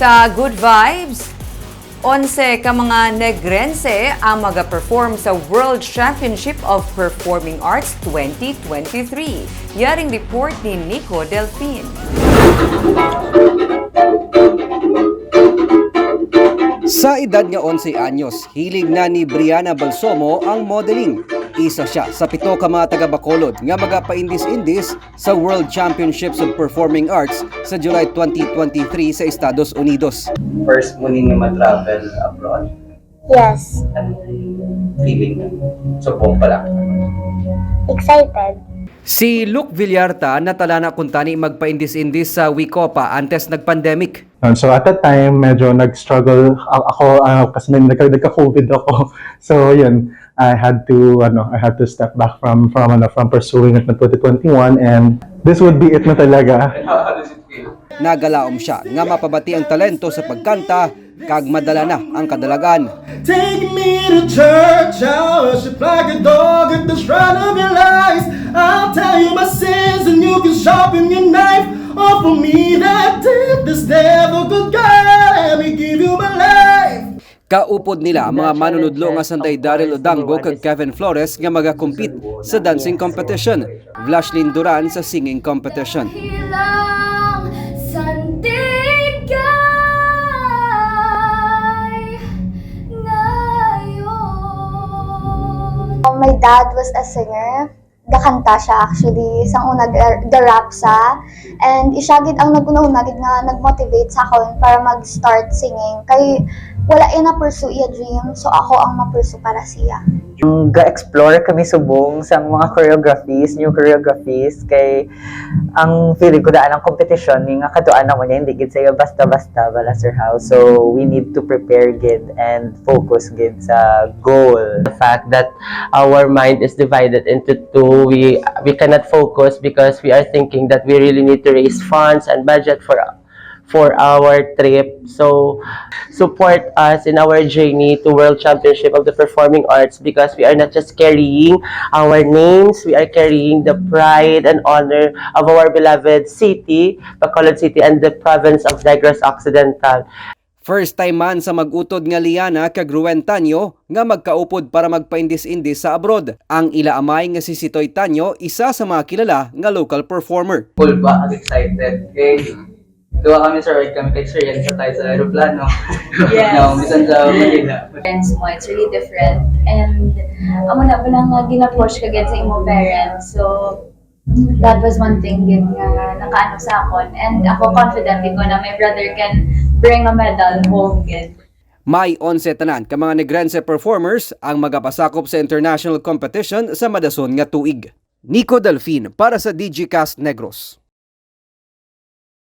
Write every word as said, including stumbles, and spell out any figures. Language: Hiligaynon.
Sa Good Vibes, onse ka mga Negrense ang maga-perform sa World Championship of Performing Arts twenty twenty-three. Yaring report ni Nico Delfin. Sa edad nga onse anyos, hilig na ni Brianna Balsomo ang modeling. Isa siya sa pito ka mga taga-Bacolod nga magapaindis-indis sa World Championships of Performing Arts sa July twenty twenty-three sa Estados Unidos. First mo ninyo ma-travel abroad? Yes. Anong feeling na? Subong pa lang. Excited. Si Luke Villarta natalana kuntani magpaindis-indis sa WICOPA antes nag-pandemic. Um, so at that time, medyo nag-struggle a- ako ah, kasi nag- nagka- nagka-COVID ako. So yun, I had to ano, I had to step back from from ano, from pursuing it na twenty twenty-one, and this would be it na talaga. Nagalaom siya nga mapabati ang talento sa pagkanta kag madala na ang kadalagan. Take me to church, I worship like a dog at the shrine of your lies. I'll tell you my sins and you can sharpen your knife. Offer me that death this devil could get. Let me give you my life. Kaupod nila ang mga manunudlo nga sanday Daryl Odango kag Kevin Flores nga magakompete sa dancing competition, Vlashlyn Duran sa singing competition. Hilang sandigay ngayon. My dad was a singer. Gakanta siya actually. Sang una, ga- ga-rap siya. And siya gid ang nag-una-una gid nga nag-motivate sa akon para mag-start singing. Kay wala iya na-pursue iya dream, so ako ang ma-pursue para siya. Ga-explore kami subong sang mga choreographies, new choreographies, kay ang feeling ko daan ang competition ni nga kaduan namo niya, hindi gid sayo basta-basta bala, Sir Hal. So we need to prepare gid and focus gid sa goal. The fact that our mind is divided into two, we we cannot focus because we are thinking that we really need to raise funds and budget for for our trip. So support us in our journey to World Championship of the Performing Arts because we are not just carrying our names, we are carrying the pride and honor of our beloved city, Bacolod City, and the province of Negros Occidental. First time man sa mag-utod nga Liana kag Ruben Tanyo nga magkaupod para magpaindis-indis sa abroad. Ang ila amay nga si Sitoy Tanyo, isa sa mga kilala nga local performer. Cool ba? Ang excited. Kay duha kami, sir, kami ka-experience sa tayo sa aeroplano. Yes. No, bisan sa Manila. Friends mo, it's really different. And amo na ba lang nga gina-push ka gid sa imong parents. So that was one thing gid nga nakaano sa akon. And ako confident ko na my brother can bring a medal home gid. May onse tanan ka mga Negrense performers ang magapasakop sa international competition sa madason nga tuig. Nico Delfin para sa Digicast Negros.